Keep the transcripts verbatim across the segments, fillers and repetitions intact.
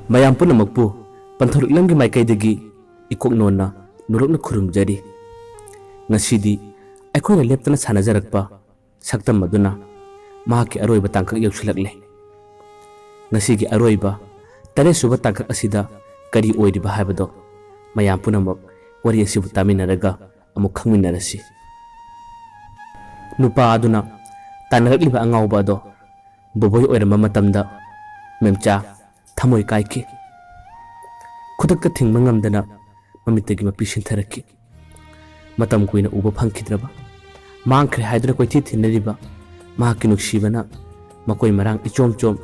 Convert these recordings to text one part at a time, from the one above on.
ꯃꯌꯥꯝ ꯄꯨꯝꯅꯃꯛꯄꯨ ꯄꯟꯊꯧꯔꯤꯛꯂꯝꯒꯤ ꯃꯥꯏꯀꯩꯗꯒꯤ ꯏꯀꯣꯛ ꯅꯣꯟꯅ ꯅꯣꯂꯨꯛꯅ ꯈꯨꯔꯨꯝꯖꯔꯤ꯫ ꯉꯁꯤꯗꯤ ꯑꯩꯈꯣꯏꯅ ꯂꯦꯞꯇꯅ ꯁꯥꯟꯅꯖꯔꯛꯄ ꯁꯛꯇꯝ ꯑꯗꯨꯅ ꯃꯍꯥꯛꯀꯤ ꯑꯔꯣꯏꯕ ꯇꯥꯡꯀꯛ ꯌꯧꯁꯤꯜꯂꯛꯂꯦ꯫ ꯉꯁꯤꯒꯤ ꯑꯔꯣꯏꯕ ꯇꯔꯦꯠꯁꯨꯕ ꯇꯥꯡꯀꯛ ꯑꯁꯤꯗ ꯀꯔꯤ ꯑꯣꯏꯔꯤꯕ ꯍꯥꯏꯕꯗꯣ ꯃꯌꯥꯝ ꯄꯨꯝꯅꯃꯛ ꯋꯥꯔꯤ ꯑꯁꯤꯕꯨ ꯇꯥꯃꯤꯟꯅꯔꯒ ꯑꯃꯨꯛ ꯈꯪꯃꯤꯟꯅꯔꯁꯤ꯫ ꯅꯨꯄꯥ ꯑꯗꯨꯅ ꯇꯥꯟꯅꯔꯛꯂꯤꯕ ꯑꯉꯥꯎꯕ ꯑꯗꯣ ꯕꯣꯕꯣꯏ ꯑꯣꯏꯔꯝꯕ ꯃꯇꯝꯗ ꯃꯦꯝꯆꯥ ꯊꯃꯣꯏ ꯀꯥꯏꯈꯤ꯫ ꯈꯨꯗꯛꯇ ꯊꯤꯡꯕ ꯉꯝꯗꯅ ꯃꯃꯤꯠꯇꯒꯤ ꯃꯄꯤ ꯁꯤꯟꯊꯔꯛꯈꯤ꯫ ꯃꯇꯝ ꯀꯨꯏꯅ ꯎꯕ ꯐꯪꯈꯤꯗ꯭ꯔꯕ, ꯃꯥꯡꯈ꯭ꯔꯦ ꯍꯥꯏꯗꯨꯅ ꯀꯣꯏꯊꯤ ꯊꯤꯅꯔꯤꯕ ꯃꯍꯥꯛꯀꯤ ꯅꯨꯡꯁꯤꯕꯅ ꯃꯀꯣꯏ ꯃꯔꯥꯡ ꯏꯆꯣꯝ ꯆꯣꯝ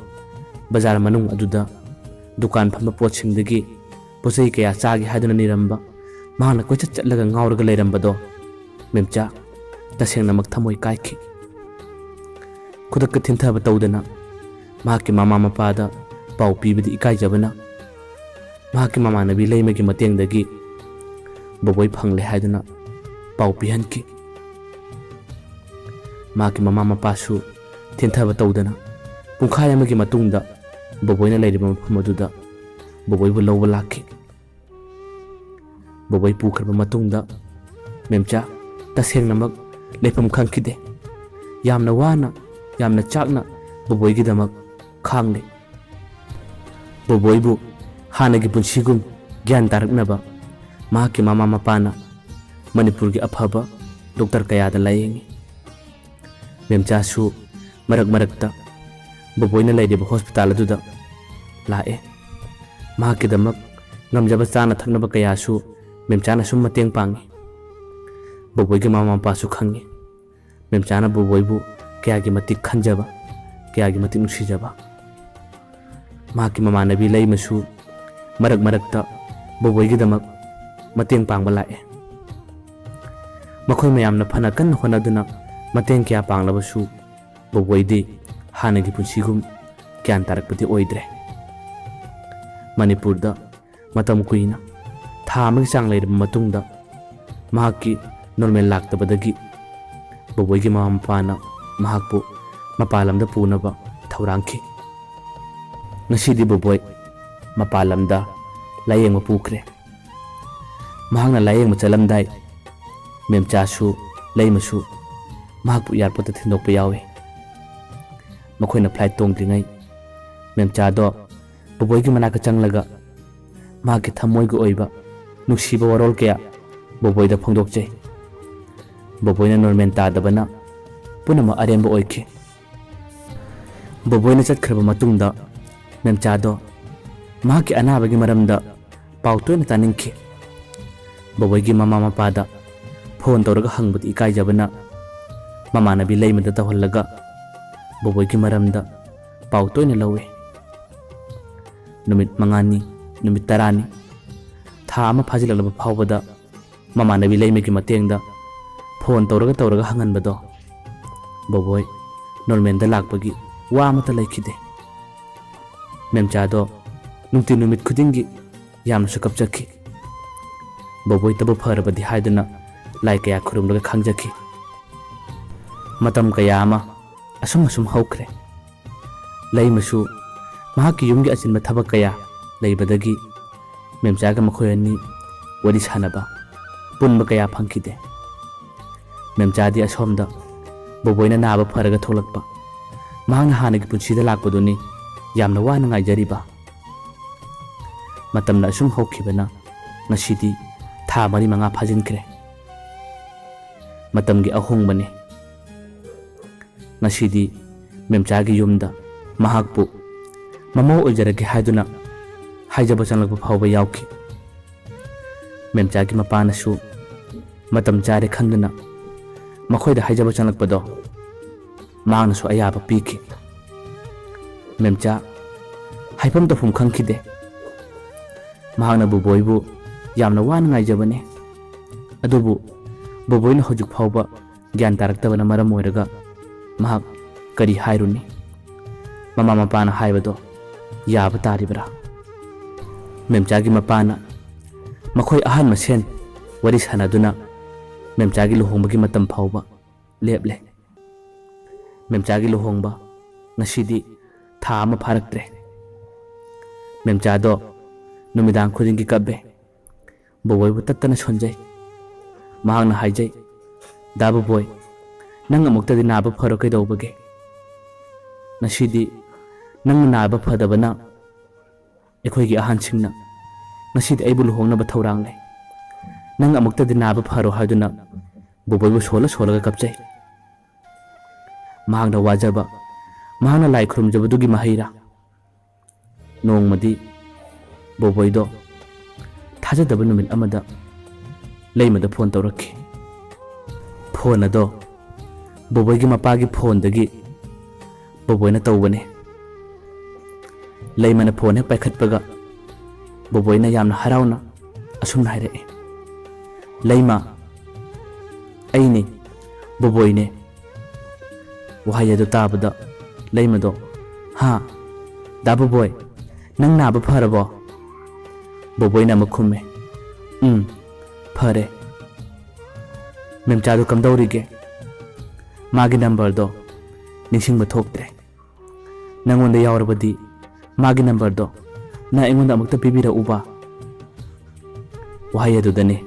ꯕꯖꯥꯔ ꯃꯅꯨꯡ ꯑꯗꯨꯗ ꯗꯨꯀꯥꯟ ꯐꯝꯕ ꯄꯣꯠꯁꯤꯡꯗꯒꯤ ꯄꯣꯠꯆꯩ ꯀꯌꯥ ꯆꯥꯒꯦ ꯍꯥꯏꯗꯨꯅ ꯅꯤꯔꯝꯕ, ꯃꯍꯥꯛꯅ ꯀꯣꯏꯆꯠ ꯆꯠꯂꯒ ꯉꯥꯎꯔꯒ ꯂꯩꯔꯝꯕꯗꯣ ꯃꯦꯝꯆꯥ ꯇꯁꯦꯡꯅꯃꯛ ꯊꯃꯣꯏ ꯀꯥꯏꯈꯤ꯫ ꯈꯨꯗꯛꯇ ꯊꯤꯟꯊꯕ ꯇꯧꯗꯅ ꯃꯍꯥꯛꯀꯤ ꯃꯃꯥ ꯃꯄꯥꯗ ꯄꯥꯎ ꯄꯤꯕꯗꯤ ꯏꯀꯥꯏꯖꯕꯅ ꯃꯍꯥꯛꯀꯤ ꯃꯃꯥꯟꯅꯕꯤ ꯂꯩꯃꯒꯤ ꯃꯇꯦꯡꯗꯒꯤ ꯕꯣꯕꯣꯏ ꯐꯪꯂꯦ ꯍꯥꯏꯗꯨꯅ ꯄꯥꯎ ꯄꯤꯍꯟꯈꯤ꯫ ꯃꯍꯥꯛꯀꯤ ꯃꯃꯥ ꯃꯄꯥꯁꯨ ꯊꯤꯟꯊꯕ ꯇꯧꯗꯅ ꯄꯨꯡꯈꯥꯏ ꯑꯃꯒꯤ ꯃꯇꯨꯡꯗ ꯕꯣꯕꯣꯏꯅ ꯂꯩꯔꯤꯕ ꯃꯐꯝ ꯑꯗꯨꯗ ꯕꯣꯕꯣꯏꯕꯨ ꯂꯧꯕ ꯂꯥꯛꯈꯤ꯫ ꯕꯣꯕꯣꯏ ꯄꯨꯈ꯭ꯔꯕ ꯃꯇꯨꯡꯗ ꯃꯦꯝꯆꯥ ꯇꯁꯦꯡꯅꯃꯛ ꯂꯩꯐꯝ ꯈꯪꯈꯤꯗꯦ꯫ ꯌꯥꯝꯅ ꯋꯥꯅ, ꯌꯥꯝꯅ ꯆꯥꯛꯅ ꯕꯣꯕꯣꯏꯒꯤꯗꯃꯛ ꯈꯥꯡꯂꯤ꯫ ꯕꯣꯕꯣꯏꯕꯨ ꯍꯥꯟꯅꯒꯤ ꯄꯨꯟꯁꯤꯒꯨꯝ ꯒ꯭ꯌꯥꯟ ꯇꯥꯔꯛꯅꯕ ꯃꯍꯥꯛꯀꯤ ꯃꯃꯥ ꯃꯄꯥꯅ ꯃꯅꯤꯄꯨꯔꯒꯤ ꯑꯐꯕ ꯗꯣꯛꯇꯔ ꯀꯌꯥꯗ ꯂꯥꯌꯦꯡꯉꯤ꯫ ꯃꯦꯝꯆꯥꯁꯨ ꯃꯔꯛ ꯃꯔꯛꯇ ꯕꯣꯕꯣꯏꯅ ꯂꯩꯔꯤꯕ ꯍꯣꯁꯄꯤꯇꯥꯜ ꯑꯗꯨꯗ ꯂꯥꯛꯑꯦ꯫ ꯃꯍꯥꯛꯀꯤꯗꯃꯛ ꯉꯝꯖꯕ ꯆꯥꯅ ꯊꯛꯅꯕ ꯀꯌꯥꯁꯨ ꯃꯦꯝꯆꯥꯅ ꯁꯨꯝ ꯃꯇꯦꯡ ꯄꯥꯡꯉꯤ꯫ ꯕꯣꯕꯣꯏꯒꯤ ꯃꯃꯥ ꯃꯄꯥꯁꯨ ꯈꯪꯉꯤ꯫ ꯃꯦꯝꯆꯥꯅ ꯕꯣꯕꯣꯏꯕꯨ ꯀꯌꯥꯒꯤ ꯃꯇꯤꯛ ꯈꯟꯖꯕ, ꯀꯌꯥꯒꯤ ꯃꯇꯤꯛ ꯅꯨꯡꯁꯤꯖꯕ꯫ ꯃꯍꯥꯛꯀꯤ ꯃꯃꯥꯟꯅꯕꯤ ꯂꯩꯃꯁꯨ ꯃꯔꯛ ꯃꯔꯛꯇ ꯕꯣꯕꯣꯏꯒꯤꯗꯃꯛ ꯃꯇꯦꯡ ꯄꯥꯡꯕ ꯂꯥꯛꯑꯦ꯫ ꯃꯈꯣꯏ ꯃꯌꯥꯝꯅ ꯐꯅ ꯀꯟꯅ ꯍꯣꯠꯅꯗꯨꯅ ꯃꯇꯦꯡ ꯀꯌꯥ ꯄꯥꯡꯂꯕꯁꯨ ꯕꯣꯕꯣꯏꯗꯤ ꯍꯥꯟꯅꯒꯤ ꯄꯨꯟꯁꯤꯒꯨꯝ ꯒ꯭ꯌꯥꯟ ꯇꯥꯔꯛꯄꯗꯤ ꯑꯣꯏꯗ꯭ꯔꯦ꯫ ꯃꯅꯤꯄꯨꯔꯗ ꯃꯇꯝ ꯀꯨꯏꯅ, ꯊꯥ ꯑꯃꯒꯤ ꯆꯥꯡ ꯂꯩꯔꯕ ꯃꯇꯨꯡꯗ, ꯃꯍꯥꯛꯀꯤ ꯅꯣꯔꯃꯦꯜ ꯂꯥꯛꯇꯕꯗꯒꯤ ꯕꯣꯕꯣꯏꯒꯤ ꯃꯃꯥ ꯃꯄꯥꯅ ꯃꯍꯥꯛꯄꯨ ꯃꯄꯥꯟ ꯂꯝꯗ ꯄꯨꯅꯕ ꯊꯧꯔꯥꯡꯈꯤ꯫ ꯉꯁꯤꯗꯤ ꯕꯣꯕꯣꯏ ꯃꯄꯥꯟ ꯂꯝꯗ ꯂꯥꯌꯦꯡꯕ ꯄꯨꯈ꯭ꯔꯦ꯫ ꯃꯍꯥꯛꯅ ꯂꯥꯌꯦꯡꯕ ꯆꯠꯂꯝꯗꯥꯏ, ꯃꯦꯝꯆꯥꯁꯨ ꯂꯩꯃꯁꯨ ꯃꯍꯥꯛꯄꯨ ꯑꯦꯌꯥꯔꯄꯣꯔꯠꯇ ꯊꯤꯟꯗꯣꯛꯄ ꯌꯥꯎꯏ꯫ ꯃꯈꯣꯏꯅ ꯐ꯭ꯂꯥꯏꯠ ꯇꯣꯡꯗ꯭ꯔꯤꯉꯩ, ꯃꯦꯝꯆꯥꯗꯣ ꯕꯣꯕꯣꯏꯒꯤ ꯃꯅꯥꯛꯇ ꯆꯪꯂꯒ ꯃꯍꯥꯛꯀꯤ ꯊꯃꯣꯏꯒꯤ ꯑꯣꯏꯕ ꯅꯨꯡꯁꯤꯕ ꯋꯥꯔꯣꯜ ꯀꯌꯥ ꯕꯣꯕꯣꯏꯗ ꯐꯣꯡꯗꯣꯛꯆꯩ꯫ ꯕꯣꯕꯣꯏꯅ ꯅꯣꯔꯃꯦꯜ ꯇꯥꯗꯕꯅ ꯄꯨꯝꯅꯃꯛ ꯑꯔꯦꯝꯕ ꯑꯣꯏꯈꯤ꯫ ꯕꯣꯕꯣꯏꯅ ꯆꯠꯈ꯭ꯔꯕ ꯃꯇꯨꯡꯗ ꯃꯦꯝꯆꯥꯗꯣ ꯃꯍꯥꯛꯀꯤ ꯑꯅꯥꯕꯒꯤ ꯃꯔꯝꯗ ꯄꯥꯎ ꯇꯣꯏꯅ ꯇꯥꯅꯤꯡꯈꯤ꯫ ꯕꯣꯕꯣꯏꯒꯤ ꯃꯃꯥ ꯃꯄꯥꯗ ꯐꯣꯟ ꯇꯧꯔꯒ ꯍꯪꯕꯗꯤ ꯏꯀꯥꯏꯖꯕꯅ ꯃꯃꯥꯟꯅꯕꯤ ꯂꯩꯃꯗ ꯇꯧꯍꯜꯂꯒ ꯕꯣꯕꯣꯏꯒꯤ ꯃꯔꯝꯗ ꯄꯥꯎ ꯇꯣꯏꯅ ꯂꯧꯏ꯫ ꯅꯨꯃꯤꯠ ꯃꯉꯥꯅꯤ, ꯅꯨꯃꯤꯠ ꯇꯔꯥꯅꯤ, ꯊꯥ ꯑꯃ ꯐꯥꯖꯤꯜꯂꯛꯂꯕ ꯐꯥꯎꯕꯗ ꯃꯃꯥꯟꯅꯕꯤ ꯂꯩꯃꯒꯤ ꯃꯇꯦꯡꯗ ꯐꯣꯟ ꯇꯧꯔꯒ ꯇꯧꯔꯒ ꯍꯪꯍꯟꯕꯗꯣ ꯕꯣꯕꯣꯏ ꯅꯣꯔꯃꯦꯜꯗ ꯂꯥꯛꯄꯒꯤ ꯋꯥ ꯑꯃꯠꯇ ꯂꯩꯈꯤꯗꯦ꯫ ꯃꯦꯝꯆꯥꯗꯣ ꯅꯨꯡꯇꯤ ꯅꯨꯃꯤꯠ ꯈꯨꯗꯤꯡꯒꯤ ꯌꯥꯝꯅꯁꯨ ꯀꯞꯆꯈꯤ꯫ ꯕꯣꯕꯣꯏꯇꯕꯨ ꯐꯔꯕꯗꯤ ꯍꯥꯏꯗꯨꯅ ꯂꯥꯏ ꯀꯌꯥ ꯈꯨꯔꯨꯝꯂꯒ ꯈꯥꯡꯖꯈꯤ꯫ ꯃꯇꯝ ꯀꯌꯥ ꯑꯃ ꯑꯁꯨꯝ ꯑꯁꯨꯝ ꯍꯧꯈ꯭ꯔꯦ꯫ ꯂꯩꯃꯁꯨ ꯃꯍꯥꯛꯀꯤ ꯌꯨꯝꯒꯤ ꯑꯆꯤꯟꯕ ꯊꯕꯛ ꯀꯌꯥ ꯂꯩꯕꯗꯒꯤ ꯃꯦꯝꯆꯥꯒ ꯃꯈꯣꯏ ꯑꯅꯤ ꯋꯥꯔꯤ ꯁꯥꯟꯅꯕ, ꯄꯨꯟꯕ ꯀꯌꯥ ꯐꯪꯈꯤꯗꯦ꯫ ꯃꯦꯝꯆꯥꯗꯤ ꯑꯁꯣꯝꯗ ꯕꯣꯕꯣꯏꯅ ꯅꯥꯕ ꯐꯔꯒ ꯊꯣꯛꯂꯛꯄ, ꯃꯍꯥꯛꯅ ꯍꯥꯟꯅꯒꯤ ꯄꯨꯟꯁꯤꯗ ꯂꯥꯛꯄꯗꯨꯅꯤ ꯌꯥꯝꯅ ꯋꯥꯅ ꯉꯥꯏꯖꯔꯤꯕ꯫ ꯃꯇꯝꯅ ꯑꯁꯨꯝ ꯍꯧꯈꯤꯕꯅ ꯉꯁꯤꯗꯤ ꯊꯥ ꯃꯔꯤ ꯃꯉꯥ ꯐꯥꯖꯤꯟꯈ꯭ꯔꯦ꯫ ꯃꯇꯝꯒꯤ ꯑꯍꯣꯡꯕꯅꯤ꯫ ꯉꯁꯤꯗꯤ ꯃꯦꯝꯆꯥꯒꯤ ꯌꯨꯝꯗ ꯃꯍꯥꯛꯄꯨ ꯃꯃꯧ ꯑꯣꯏꯖꯔꯒꯦ ꯍꯥꯏꯗꯨꯅ ꯍꯥꯏꯖꯕ ꯆꯪꯂꯛꯄ ꯐꯥꯎꯕ ꯌꯥꯎꯈꯤ꯫ ꯃꯦꯝꯆꯥꯒꯤ ꯃꯄꯥꯅꯁꯨ ꯃꯇꯝ ꯆꯥꯔꯦ ꯈꯟꯗꯨꯅ ꯃꯈꯣꯏꯗ ꯍꯥꯏꯖꯕ ꯆꯪꯂꯛꯄꯗꯣ ꯃꯍꯥꯛꯅꯁꯨ ꯑꯌꯥꯕ ꯄꯤꯈꯤ꯫ ꯃꯦꯝꯆꯥ ꯍꯥꯏꯐꯝ ꯇꯧꯐꯝ ꯈꯪꯈꯤꯗꯦ꯫ ꯃꯍꯥꯛꯅ ꯕꯣꯕꯣꯏꯕꯨ ꯌꯥꯝꯅ ꯋꯥꯅ ꯉꯥꯏꯖꯕꯅꯤ꯫ ꯑꯗꯨꯕꯨ ꯕꯣꯕꯣꯏꯅ ꯍꯧꯖꯤꯛ ꯐꯥꯎꯕ ꯒ꯭ꯌꯥꯟ ꯇꯥꯔꯛꯇꯕꯅ ꯃꯔꯝ ꯑꯣꯏꯔꯒ ꯃꯍꯥꯛ ꯀꯔꯤ ꯍꯥꯏꯔꯨꯅꯤ? ꯃꯃꯥ ꯃꯄꯥꯅ ꯍꯥꯏꯕꯗꯣ ꯌꯥꯕ ꯇꯥꯔꯤꯕ꯭ꯔꯥ? ꯃꯦꯝꯆꯥꯒꯤ ꯃꯄꯥꯅ ꯃꯈꯣꯏ ꯑꯍꯟ ꯃꯁꯦꯟ ꯋꯥꯔꯤ ꯁꯥꯟꯅꯗꯨꯅ ꯃꯦꯝꯆꯥꯒꯤ ꯂꯨꯍꯣꯡꯕꯒꯤ ꯃꯇꯝ ꯐꯥꯎꯕ ꯂꯦꯞꯂꯦ꯫ ꯃꯦꯝꯆꯥꯒꯤ ꯂꯨꯍꯣꯡꯕ ꯉꯁꯤꯗꯤ ꯊꯥ ꯑꯃ ꯐꯥꯔꯛꯇ꯭ꯔꯦ꯫ ꯃꯦꯝꯆꯥꯗꯣ ꯅꯨꯃꯤꯗꯥꯡ ꯈꯨꯗꯤꯡꯒꯤ ꯀꯞꯄꯦ꯫ ꯕꯣꯕꯣꯏꯕꯨ ꯇꯠꯇꯅ ꯁꯣꯟꯖꯩ꯫ ꯃꯍꯥꯛꯅ ꯍꯥꯏꯖꯩ, "ꯗꯥ ꯕꯣꯕꯣꯏ, ꯅꯪ ꯑꯃꯨꯛꯇꯗꯤ ꯅꯥꯕ ꯐꯔꯣ ꯀꯩꯗꯧꯕꯒꯦ? ꯉꯁꯤꯗꯤ ꯅꯪꯅ ꯅꯥꯕ ꯐꯗꯕꯅ ꯑꯩꯈꯣꯏꯒꯤ ꯑꯍꯟꯁꯤꯡꯅ ꯉꯁꯤꯗꯤ ꯑꯩꯕꯨ ꯂꯨꯍꯣꯡꯅꯕ ꯊꯧꯔꯥꯡ ꯂꯩ꯫ ꯅꯪ ꯑꯃꯨꯛꯇꯗꯤ ꯅꯥꯕ ꯐꯔꯣ" ꯍꯥꯏꯗꯨꯅ ꯕꯣꯕꯣꯏꯕꯨ ꯁꯣꯜꯂ ꯁꯣꯜꯂꯒ ꯀꯞꯆꯩ꯫ ꯃꯍꯥꯛꯅ ꯋꯥꯖꯕ, ꯃꯍꯥꯛꯅ ꯂꯥꯏ ꯈꯨꯔꯨꯝꯖꯕꯗꯨꯒꯤ ꯃꯍꯩꯔꯥ? ꯅꯣꯡꯃꯗꯤ ꯕꯣꯕꯣꯏꯗꯣ ꯊꯥꯖꯗꯕ ꯅꯨꯃꯤꯠ ꯑꯃꯗ ꯂꯩꯃꯗ ꯐꯣꯟ ꯇꯧꯔꯛꯈꯤ꯫ ꯐꯣꯟ ꯑꯗꯣ ꯕꯣꯕꯣꯏꯒꯤ ꯃꯄꯥꯒꯤ ꯐꯣꯟꯗꯒꯤ ꯕꯣꯕꯣꯏꯅ ꯇꯧꯕꯅꯤ꯫ ꯂꯩꯃꯅ ꯐꯣꯟ ꯍꯦꯛ ꯄꯥꯏꯈꯠꯄꯒ ꯕꯣꯕꯣꯏꯅ ꯌꯥꯝꯅ ꯍꯔꯥꯎꯅ ꯑꯁꯨꯝꯅ ꯍꯥꯏꯔꯛꯏ, "ꯂꯩꯃ, ꯑꯩꯅꯦ, ꯕꯣꯕꯣꯏꯅꯦ꯫" ꯋꯥꯍꯩ ꯑꯗꯨ ꯇꯥꯕꯗ ꯂꯩꯃꯗꯣ, "ꯍꯥ? ꯗꯥ ꯕꯣꯕꯣꯏ, ꯅꯪ ꯅꯥꯕ ꯐꯔꯕꯣ?" ꯕꯣꯕꯣꯏꯅ ꯑꯃꯨꯛ ꯈꯨꯝꯃꯦ, "ꯎꯝ, ꯐꯔꯦ꯫" "ꯃꯦꯝꯆꯥꯗꯨ ꯀꯝꯗꯧꯔꯤꯒꯦ?" "ꯃꯥꯒꯤ ꯅꯝꯕꯔꯗꯣ ꯅꯤꯡꯁꯤꯡꯕ ꯊꯣꯛꯇ꯭ꯔꯦ꯫ ꯅꯪꯉꯣꯟꯗ ꯌꯥꯎꯔꯕꯗꯤ ꯃꯥꯒꯤ ꯅꯝꯕꯔꯗꯣ ꯅꯪ ꯑꯩꯉꯣꯟꯗ ꯑꯃꯨꯛꯇ ꯄꯤꯕꯤꯔꯛꯎꯕ꯫" ꯋꯥꯍꯩ ꯑꯗꯨꯗꯅꯤ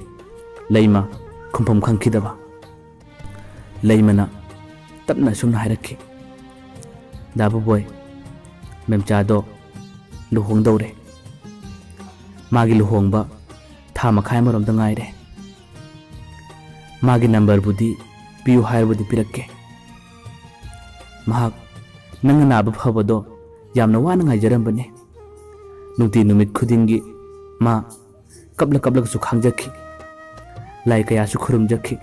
ꯂꯩꯃ ꯈꯨꯝꯐꯝ ꯈꯪꯈꯤꯗꯕ꯫ ꯂꯩꯃꯅ ꯇꯞꯅ ꯑꯁꯨꯝꯅ ꯍꯥꯏꯔꯛꯈꯤ, "ꯗꯥ ꯕꯣꯕꯣꯏ, ꯃꯦꯝꯆꯥꯗꯣ ꯂꯨꯍꯣꯡꯗꯧꯔꯦ꯫ ꯃꯥꯒꯤ ꯂꯨꯍꯣꯡꯕ ꯊꯥ ꯃꯈꯥꯏ ꯑꯃꯔꯣꯝꯗ ꯉꯥꯏꯔꯦ꯫ ꯃꯥꯒꯤ ꯅꯝꯕꯔꯕꯨꯗꯤ ꯄꯤꯌꯨ ꯍꯥꯏꯔꯕꯗꯤ ꯄꯤꯔꯛꯀꯦ꯫ ꯃꯍꯥꯛ ꯅꯪꯅ ꯅꯥꯕ ꯐꯕꯗꯣ ꯌꯥꯝꯅ ꯋꯥꯅ ꯉꯥꯏꯖꯔꯝꯕꯅꯤ꯫ ꯅꯨꯡꯇꯤ ꯅꯨꯃꯤꯠ ꯈꯨꯗꯤꯡꯒꯤ ꯃꯥ ꯀꯞꯂ ꯀꯞꯂꯒꯁꯨ ꯈꯥꯡꯖꯈꯤ꯫ ꯂꯥꯏ ꯀꯌꯥꯁꯨ ꯈꯨꯔꯨꯝꯖꯈꯤ꯫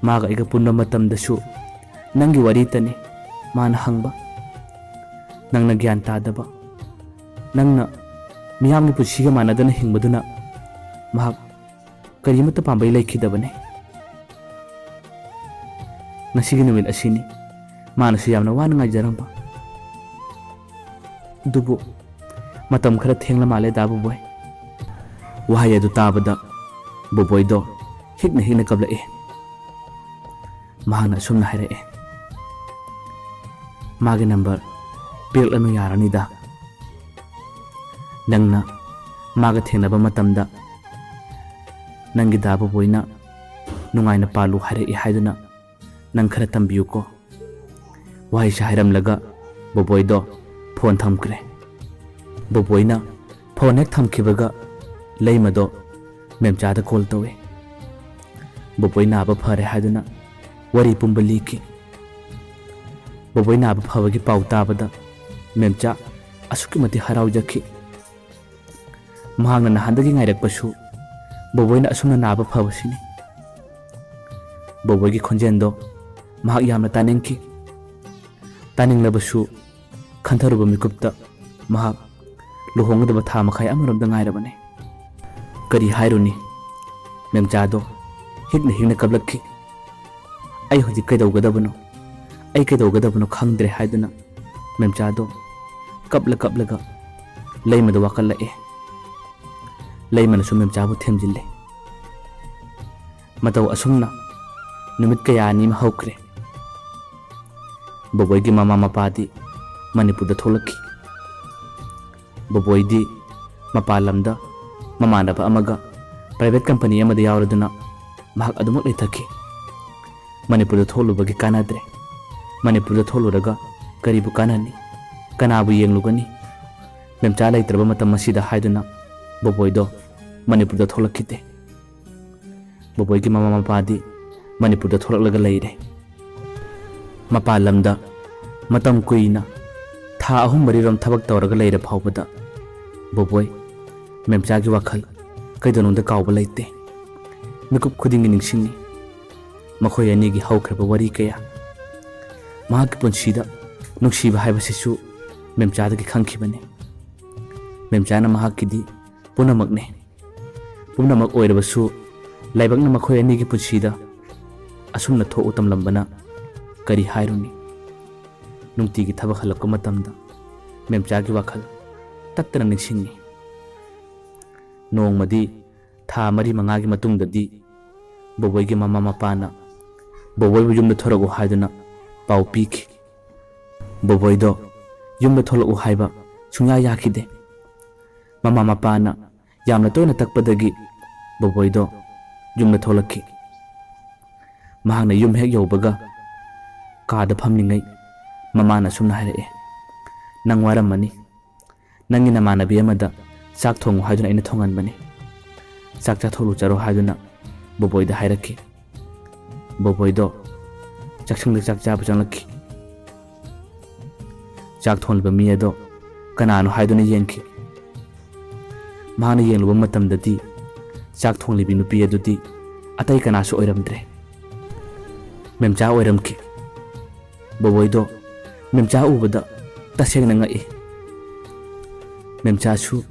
ꯃꯥꯒ ꯑꯩꯒ ꯄꯨꯟꯕ ꯃꯇꯝꯗꯁꯨ ꯅꯪꯒꯤ ꯋꯥꯔꯤꯇꯅꯤ ꯃꯥꯅ ꯍꯪꯕ꯫ ꯅꯪꯅ ꯒ꯭ꯌꯥꯟ ꯇꯥꯗꯕ, ꯅꯪꯅ ꯃꯤꯌꯥꯝꯒꯤ ꯄꯨꯟꯁꯤꯒ ꯃꯥꯟꯅꯗꯅ ꯍꯤꯡꯕꯗꯨꯅ ꯃꯍꯥꯛ ꯀꯔꯤꯃꯠꯇ ꯄꯥꯝꯕꯩ ꯂꯩꯈꯤꯗꯕꯅꯤ꯫ ꯉꯁꯤꯒꯤ ꯅꯨꯃꯤꯠ ꯑꯁꯤꯅꯤ ꯃꯥꯅꯁꯨ ꯌꯥꯝꯅ ꯋꯥꯅ ꯉꯥꯏꯖꯔꯝꯕ꯫ ꯑꯗꯨꯕꯨ ꯃꯇꯝ ꯈꯔ ꯊꯦꯡꯂ ꯃꯥꯜꯂꯦ ꯗꯥ ꯕꯣꯕꯣꯏ꯫" ꯋꯥꯍꯩ ꯑꯗꯨ ꯇꯥꯕꯗ ꯕꯣꯕꯣꯏꯗꯣ ꯍꯤꯛꯅ ꯍꯤꯛꯅ ꯀꯞꯂꯛꯏ꯫ ꯃꯍꯥꯛꯅ ꯑꯁꯨꯝꯅ ꯍꯥꯏꯔꯛꯑꯦ, "ꯃꯥꯒꯤ ꯅꯝꯕꯔ ꯄꯤꯔꯛꯂꯅꯨ ꯌꯥꯔꯅꯤꯗ꯫ ꯅꯪꯅ ꯃꯥꯒ ꯊꯦꯡꯅꯕ ꯃꯇꯝꯗ ꯅꯪꯒꯤ ꯗꯥ ꯕꯣꯕꯣꯏꯅ ꯅꯨꯡꯉꯥꯏꯅ ꯄꯥꯜꯂꯨ ꯍꯥꯏꯔꯛꯏ ꯍꯥꯏꯗꯨꯅ ꯅꯪ ꯈꯔ ꯇꯝꯕꯤꯌꯨꯀꯣ꯫ ꯋꯥꯍꯩꯁꯦ ꯍꯥꯏꯔꯝꯂꯒ ꯕꯣꯕꯣꯏꯗꯣ ꯐꯣꯟ ꯊꯝꯈ꯭ꯔꯦ꯫ ꯕꯣꯕꯣꯏꯅ ꯐꯣꯟ ꯍꯦꯛ ꯊꯝꯈꯤꯕꯒ ꯂꯩꯃꯗꯣ ꯃꯦꯝꯆꯥꯗ ꯀꯣꯜ ꯇꯧꯏ꯫ ꯕꯣꯕꯣꯏ ꯅꯥꯕ ꯐꯔꯦ ꯍꯥꯏꯗꯨꯅ ꯋꯥꯔꯤ ꯄꯨꯝꯕ ꯂꯤꯈꯤ꯫ ꯕꯣꯕꯣꯏ ꯅꯥꯕ ꯐꯕꯒꯤ ꯄꯥꯎ ꯇꯥꯕꯗ ꯃꯦꯝꯆꯥ ꯑꯁꯨꯛꯀꯤ ꯃꯇꯤꯛ ꯍꯔꯥꯎꯖꯈꯤ꯫ ꯃꯍꯥꯛꯅ ꯅꯍꯥꯟꯗꯒꯤ ꯉꯥꯏꯔꯛꯄꯁꯨ ꯕꯣꯕꯣꯏꯅ ꯑꯁꯨꯝꯅ ꯅꯥꯕ ꯐꯕꯁꯤꯅꯤ꯫ ꯕꯣꯕꯣꯏꯒꯤ ꯈꯣꯟꯖꯦꯜꯗꯣ ꯃꯍꯥꯛ ꯌꯥꯝꯅ ꯇꯥꯅꯤꯡꯈꯤ꯫ ꯇꯥꯅꯤꯡꯂꯕꯁꯨ ꯈꯟꯊꯔꯨꯕ ꯃꯤꯀꯨꯞꯇ ꯃꯍꯥꯛ ꯂꯨꯍꯣꯡꯒꯗꯕ ꯊꯥ ꯃꯈꯥꯏ ꯑꯃꯔꯣꯝꯗ ꯉꯥꯏꯔꯕꯅꯤ꯫ ꯀꯔꯤ ꯍꯥꯏꯔꯨꯅꯤ, ꯃꯦꯝꯆꯥꯗꯣ ꯍꯤꯛꯅ ꯍꯤꯛꯅ ꯀꯞꯂꯛꯈꯤ꯫ "ꯑꯩ ꯍꯧꯖꯤꯛ ꯀꯩꯗꯧꯒꯗꯕꯅꯣ, ꯑꯩ ꯀꯩꯗꯧꯒꯗꯕꯅꯣ ꯈꯪꯗ꯭ꯔꯦ" ꯍꯥꯏꯗꯨꯅ ꯃꯦꯝꯆꯥꯗꯣ ꯀꯞꯂ ꯀꯞꯂꯒ ꯂꯩꯃꯗ ꯋꯥꯀꯠꯂꯛꯑꯦ꯫ ꯂꯩꯃꯅꯁꯨ ꯃꯦꯝꯆꯥꯕꯨ ꯊꯦꯝꯖꯤꯜꯂꯦ꯫ ꯃꯇꯧ ꯑꯁꯨꯝꯅ ꯅꯨꯃꯤꯠ ꯀꯌꯥꯅꯤ ꯑꯃ ꯍꯧꯈ꯭ꯔꯦ꯫ ꯕꯣꯕꯣꯏꯒꯤ ꯃꯃꯥ ꯃꯄꯥꯗꯤ ꯃꯅꯤꯄꯨꯔꯗ ꯊꯣꯛꯂꯛꯈꯤ꯫ ꯕꯣꯕꯣꯏꯗꯤ ꯃꯄꯥꯟ ꯂꯝꯗ ꯃꯃꯥꯟꯅꯕ ꯑꯃꯒ private company ꯑꯃꯗ ꯌꯥꯎꯔꯗꯨꯅ ꯃꯍꯥꯛ ꯑꯗꯨꯃꯛ ꯂꯩꯊꯈꯤ꯫ ꯃꯅꯤꯄꯨꯔꯗ ꯊꯣꯛꯂꯨꯕꯒꯤ ꯀꯥꯟꯅꯗ꯭ꯔꯦ꯫ ꯃꯅꯤꯄꯨꯔꯗ ꯊꯣꯛꯂꯨꯔꯒ ꯀꯔꯤꯕꯨ ꯀꯥꯟꯅꯅꯤ? ꯀꯅꯥꯕꯨ ꯌꯦꯡꯂꯨꯒꯅꯤ? ꯃꯦꯝꯆꯥ ꯂꯩꯇ꯭ꯔꯕ ꯃꯇꯝ ꯑꯁꯤꯗ ꯍꯥꯏꯗꯨꯅ ꯕꯣꯕꯣꯏꯗꯣ ꯃꯅꯤꯄꯨꯔꯗ ꯊꯣꯛꯂꯛꯈꯤꯗꯦ꯫ ꯕꯣꯕꯣꯏꯒꯤ ꯃꯃꯥ ꯃꯄꯥꯗꯤ ꯃꯅꯤꯄꯨꯔꯗ ꯊꯣꯛꯂꯛꯂꯒ ꯂꯩꯔꯦ꯫ ꯃꯄꯥꯟ ꯂꯝꯗ ꯃꯇꯝ ꯀꯨꯏꯅ, ꯊꯥ ꯑꯍꯨꯝ ꯃꯔꯤꯔꯣꯝ ꯊꯕꯛ ꯇꯧꯔꯒ ꯂꯩꯔ ꯐꯥꯎꯕꯗ ꯕꯣꯕꯣꯏ ꯃꯦꯝꯆꯥꯒꯤ ꯋꯥꯈꯜ ꯀꯩꯗꯧꯅꯨꯡꯗ ꯀꯥꯎꯕ ꯂꯩꯇꯦ꯫ ꯃꯤꯀꯨꯞ ꯈꯨꯗꯤꯡꯒꯤ ꯅꯤꯡꯁꯤꯡꯉꯤ ꯃꯈꯣꯏ ꯑꯅꯤꯒꯤ ꯍꯧꯈ꯭ꯔꯕ ꯋꯥꯔꯤ ꯀꯌꯥ꯫ ꯃꯍꯥꯛꯀꯤ ꯄꯨꯟꯁꯤꯗ ꯅꯨꯡꯁꯤꯕ ꯍꯥꯏꯕꯁꯤꯁꯨ ꯃꯦꯝꯆꯥꯗꯒꯤ ꯈꯪꯈꯤꯕꯅꯤ꯫ ꯃꯦꯝꯆꯥꯅ ꯃꯍꯥꯛꯀꯤꯗꯤ ꯄꯨꯝꯅꯃꯛꯅꯤ꯫ ꯄꯨꯝꯅꯃꯛ ꯑꯣꯏꯔꯕꯁꯨ ꯂꯥꯏꯕꯛꯅ ꯃꯈꯣꯏ ꯑꯅꯤꯒꯤ ꯄꯨꯟꯁꯤꯗ ꯑꯁꯨꯝꯅ ꯊꯣꯛꯎ ꯇꯝꯂꯝꯕꯅ ꯀꯔꯤ ꯍꯥꯏꯔꯨꯅꯤ? ꯅꯨꯡꯇꯤꯒꯤ ꯊꯕꯛ ꯍꯜꯂꯛꯄ ꯃꯇꯝꯗ ꯃꯦꯝꯆꯥꯒꯤ ꯋꯥꯈꯜ ꯇꯠꯇꯅ ꯅꯤꯡꯁꯤꯡꯉꯤ꯫ ꯅꯣꯡꯃꯗꯤ ꯊꯥ ꯃꯔꯤ ꯃꯉꯥꯒꯤ ꯃꯇꯨꯡꯗꯗꯤ ꯕꯣꯕꯣꯏꯒꯤ ꯃꯃꯥ ꯃꯄꯥꯅ ꯕꯣꯕꯣꯏꯕꯨ ꯌꯨꯝꯗ ꯊꯣꯔꯛꯎ ꯍꯥꯏꯗꯨꯅ ꯄꯥꯎ ꯄꯤꯈꯤ꯫ ꯕꯣꯕꯣꯏꯗꯣ ꯌꯨꯝꯗ ꯊꯣꯛꯂꯛꯎ ꯍꯥꯏꯕ ꯁꯨꯡꯌꯥ ꯌꯥꯈꯤꯗꯦ꯫ ꯃꯃꯥ ꯃꯄꯥꯅ ꯌꯥꯝꯅ ꯇꯣꯏꯅ ꯇꯛꯄꯗꯒꯤ ꯕꯣꯕꯣꯏꯗꯣ ꯌꯨꯝꯗ ꯊꯣꯛꯂꯛꯈꯤ꯫ ꯃꯍꯥꯛꯅ ꯌꯨꯝ ꯍꯦꯛ ꯌꯧꯕꯒ ꯀꯥꯗ ꯐꯝꯂꯤꯉꯩ ꯃꯃꯥꯅ ꯑꯁꯨꯝꯅ ꯍꯥꯏꯔꯛꯑꯦ, "ꯅꯪ ꯋꯥꯔꯝꯃꯅꯤ꯫ ꯅꯪꯒꯤ ꯅꯃꯥꯟꯅꯕꯤ ꯑꯃꯗ ꯆꯥꯛ ꯊꯣꯡꯉꯨ ꯍꯥꯏꯗꯨꯅ ꯑꯩꯅ ꯊꯣꯡꯍꯟꯕꯅꯤ꯫ ꯆꯥꯛ ꯆꯥꯊꯣꯛꯂꯨꯆꯔꯣ" ꯍꯥꯏꯗꯨꯅ ꯕꯣꯕꯣꯏꯗ ꯍꯥꯏꯔꯛꯈꯤ꯫ ꯕꯣꯕꯣꯏꯗꯣ ꯆꯥꯛꯁꯪꯗ ꯆꯥꯛ ꯆꯥꯕ ꯆꯪꯂꯛꯈꯤ꯫ ꯆꯥꯛ ꯊꯣꯡꯂꯤꯕ ꯃꯤ ꯑꯗꯣ ꯀꯅꯥꯅꯣ ꯍꯥꯏꯗꯨꯅ ꯌꯦꯡꯈꯤ꯫ ꯃꯍꯥꯛꯅ ꯌꯦꯡꯂꯨꯕ ꯃꯇꯝꯗꯗꯤ ꯆꯥꯛ ꯊꯣꯡꯂꯤꯕꯤ ꯅꯨꯄꯤ ꯑꯗꯨꯗꯤ ꯑꯇꯩ ꯀꯅꯥꯁꯨ ꯑꯣꯏꯔꯝꯗ꯭ꯔꯦ, ꯃꯦꯝꯆꯥ ꯑꯣꯏꯔꯝꯈꯤ꯫ ꯕꯣꯕꯣꯏꯗꯣ ꯃꯦꯝꯆꯥ ꯎꯕꯗ ꯇꯁꯦꯡꯅ ꯉꯛꯏ꯫ ꯃꯦꯝꯆꯥꯁꯨ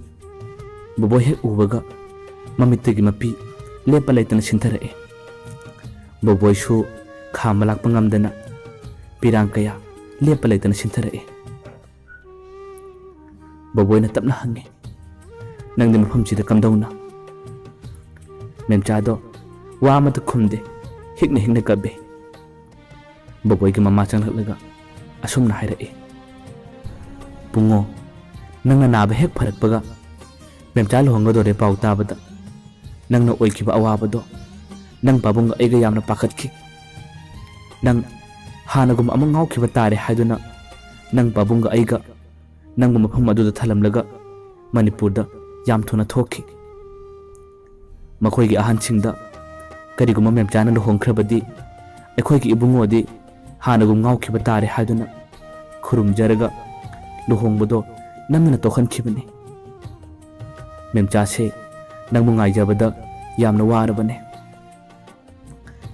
ꯕꯣꯕꯣꯏ ꯍꯦꯛ ꯎꯕꯒ ꯃꯃꯤꯠꯇꯒꯤ ꯃꯄꯤ ꯂꯦꯞꯄ ꯂꯩꯇꯅ ꯁꯤꯟꯊꯔꯛꯏ꯫ ꯕꯣꯕꯣꯏꯁꯨ ꯈꯥꯝꯕ ꯂꯥꯛꯄ ꯉꯝꯗꯅ ꯄꯤꯔꯥꯡ ꯀꯌꯥ ꯂꯦꯞꯄ ꯂꯩꯇꯅ ꯁꯤꯟꯊꯔꯛꯏ꯫ ꯕꯣꯕꯣꯏꯅ ꯇꯞꯅ ꯍꯪꯉꯤ, "ꯅꯪꯗꯤ ꯃꯐꯝꯁꯤꯗ ꯀꯝꯗꯧꯅ?" ꯃꯦꯝꯆꯥꯗꯣ ꯋꯥ ꯑꯃꯠꯇ ꯈꯨꯝꯗꯦ, ꯍꯤꯛꯅ ꯍꯤꯛꯅ ꯀꯞꯄꯤ꯫ ꯕꯣꯕꯣꯏꯒꯤ ꯃꯃꯥ ꯆꯪꯂꯛꯂꯒ ꯑꯁꯨꯝꯅ ꯍꯥꯏꯔꯛꯏ, "ꯄꯨꯡꯉꯣ, ꯅꯪꯅ ꯅꯥꯕ ꯍꯦꯛ ꯐꯔꯛꯄꯒ ꯃꯦꯝꯆꯥ ꯂꯨꯍꯣꯡꯒꯗꯧꯔꯦ ꯄꯥꯎ ꯇꯥꯕꯗ ꯅꯪꯅ ꯑꯣꯏꯈꯤꯕ ꯑꯋꯥꯕꯗꯣ ꯅꯪ ꯄꯥꯕꯨꯡꯒ ꯑꯩꯒ ꯌꯥꯝꯅ ꯄꯥꯈꯠꯈꯤ꯫ ꯅꯪ ꯍꯥꯟꯅꯒꯨꯝ ꯑꯃꯨꯛ ꯉꯥꯎꯈꯤꯕ ꯇꯥꯔꯦ ꯍꯥꯏꯗꯨꯅ ꯅꯪ ꯄꯥꯕꯨꯡꯒ ꯑꯩꯒ ꯅꯪꯕꯨ ꯃꯐꯝ ꯑꯗꯨꯗ ꯊꯜꯂꯝꯂꯒ ꯃꯅꯤꯄꯨꯔꯗ ꯌꯥꯝ ꯊꯨꯅ ꯊꯣꯛꯈꯤ꯫ ꯃꯈꯣꯏꯒꯤ ꯑꯍꯟꯁꯤꯡꯗ ꯀꯔꯤꯒꯨꯝꯕ ꯃꯦꯝꯆꯥꯅ ꯂꯨꯍꯣꯡꯈ꯭ꯔꯕꯗꯤ ꯑꯩꯈꯣꯏꯒꯤ ꯏꯕꯨꯡꯉꯣꯗꯤ ꯍꯥꯟꯅꯒꯨꯝ ꯉꯥꯎꯈꯤꯕ ꯇꯥꯔꯦ ꯍꯥꯏꯗꯨꯅ ꯈꯨꯔꯨꯝꯖꯔꯒ ꯂꯨꯍꯣꯡꯕꯗꯣ ꯅꯝꯗꯅ ꯇꯣꯛꯍꯟꯈꯤꯕꯅꯤ꯫ ꯃꯦꯝꯆꯥꯁꯦ ꯅꯪꯕꯨ ꯉꯥꯏꯖꯕꯗ ꯌꯥꯝꯅ ꯋꯥꯔꯕꯅꯦ꯫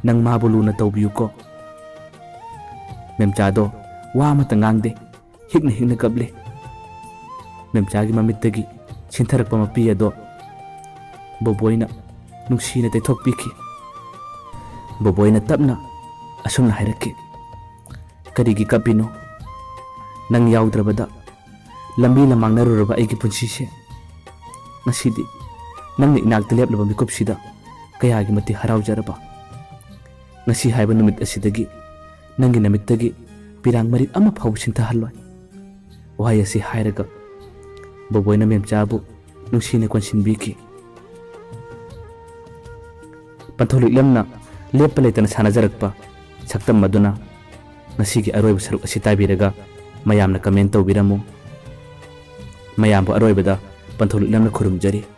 ꯅꯪ ꯃꯥꯕꯨ ꯂꯨꯅ ꯇꯧꯕꯤꯌꯨꯀꯣ꯫" ꯃꯦꯝꯆꯥꯗꯣ ꯋꯥ ꯑꯃꯠꯇ ꯉꯥꯡꯗꯦ, ꯍꯤꯛꯅ ꯍꯤꯛꯅ ꯀꯞꯂꯤ꯫ ꯃꯦꯝꯆꯥꯒꯤ ꯃꯃꯤꯠꯇꯒꯤ ꯁꯤꯟꯊꯔꯛꯄ ꯃꯄꯤ ꯑꯗꯣ ꯕꯣꯕꯣꯏꯅ ꯅꯨꯡꯁꯤꯅ ꯇꯩꯊꯣꯛꯄꯤꯈꯤ꯫ ꯕꯣꯕꯣꯏꯅ ꯇꯞꯅ ꯑꯁꯨꯝꯅ ꯍꯥꯏꯔꯛꯈꯤ, "ꯀꯔꯤꯒꯤ ꯀꯞꯄꯤꯅꯣ? ꯅꯪ ꯌꯥꯎꯗ꯭ꯔꯕꯗ ꯂꯝꯕꯤ ꯂꯃꯥꯡꯅꯔꯨꯔꯕ ꯑꯩꯒꯤ ꯄꯨꯟꯁꯤꯁꯦ꯫ ꯉꯁꯤꯗꯤ ꯅꯪꯅ ꯏꯅꯥꯛꯇ ꯂꯦꯞꯂꯕ ꯃꯤꯀꯨꯞꯁꯤꯗ ꯀꯌꯥꯒꯤ ꯃꯇꯤꯛ ꯍꯔꯥꯎꯖꯔꯕ꯫ ꯉꯁꯤ ꯍꯥꯏꯕ ꯅꯨꯃꯤꯠ ꯑꯁꯤꯗꯒꯤ ꯅꯪꯒꯤ ꯅꯃꯤꯠꯇꯒꯤ ꯄꯤꯔꯥꯡ ꯃꯔꯤꯛ ꯑꯃ ꯐꯥꯎꯕ ꯁꯤꯟꯊꯍꯜꯂꯣꯏ꯫" ꯋꯥꯍꯩ ꯑꯁꯤ ꯍꯥꯏꯔꯒ ꯕꯣꯕꯣꯏꯅ ꯃꯦꯝꯆꯥꯕꯨ ꯅꯨꯡꯁꯤꯅ ꯀꯣꯟꯁꯤꯟꯕꯤꯈꯤ꯫ ꯄꯟꯊꯧ ꯂꯤꯛꯂꯝꯅ ꯂꯦꯞꯄ ꯂꯩꯇꯅ ꯁꯥꯟꯅꯖꯔꯛꯄ ꯁꯛꯇꯝ ꯑꯗꯨꯅ ꯉꯁꯤꯒꯤ ꯑꯔꯣꯏꯕ ꯁꯔꯨꯛ ꯑꯁꯤ ꯇꯥꯕꯤꯔꯒ ꯃꯌꯥꯝꯅ comment ꯇꯧꯕꯤꯔꯝꯃꯨ꯫ ꯃꯌꯥꯝꯕꯨ ꯑꯔꯣꯏꯕꯗ ꯄꯟꯊꯧ ꯂꯤꯛꯂꯝꯅ ꯈꯨꯔꯨꯝꯖꯔꯤ꯫